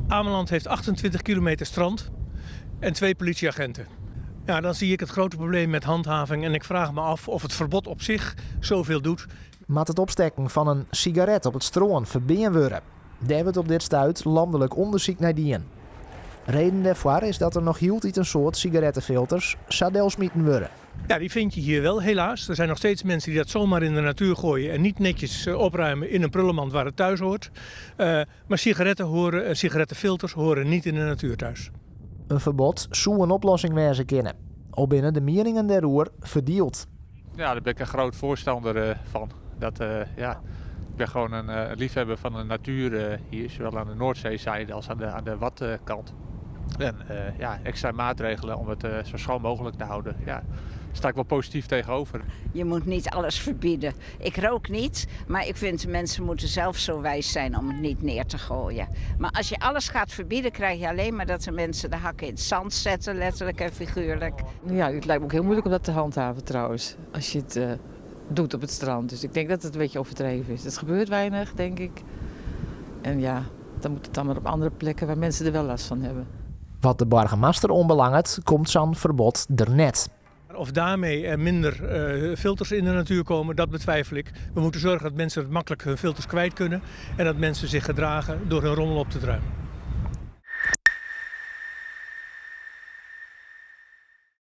Ameland heeft 28 kilometer strand en twee politieagenten. Ja, dan zie ik het grote probleem met handhaving en ik vraag me af of het verbod op zich zoveel doet. Moat it opstekken fan in sigaret op it strân ferbean wurde? Dêr wurdt op dit stuit lanlik ûndersyk nei dien. Reden dêrfoar is dat der noch hieltyd in soad sigarettefilters sa delsmiten wurde. Ja, die vind je hier wel helaas. Er zijn nog steeds mensen die dat zomaar in de natuur gooien en niet netjes opruimen in een prullenmand waar het thuis hoort. Maar sigaretten horen, sigarettenfilters horen niet in de natuur thuis. In ferbod soe in oplossing wêze kinne, al binne de mieningen dêroer ferdield. Ja, daar ben ik een groot voorstander van. Dat, ja, ik ben gewoon een liefhebber van de natuur hier, zowel aan de Noordzeezijde als aan de Wadkant. En ja, extra maatregelen om het zo schoon mogelijk te houden. Ja, sta ik wel positief tegenover. Je moet niet alles verbieden. Ik rook niet, maar ik vind mensen moeten zelf zo wijs zijn om het niet neer te gooien. Maar als je alles gaat verbieden, krijg je alleen maar dat de mensen de hakken in het zand zetten, letterlijk en figuurlijk. Ja, het lijkt me ook heel moeilijk om dat te handhaven trouwens. Als je het doet op het strand. Dus ik denk dat het een beetje overdreven is. Het gebeurt weinig, denk ik. En ja, dan moet het dan maar op andere plekken waar mensen er wel last van hebben. Wat de boargemaster oanbelanget, komt sa'n ferbod der net. Of daarmee er minder filters in de natuur komen, dat betwijfel ik. We moeten zorgen dat mensen het makkelijk hun filters kwijt kunnen en dat mensen zich gedragen door hun rommel op te ruimen.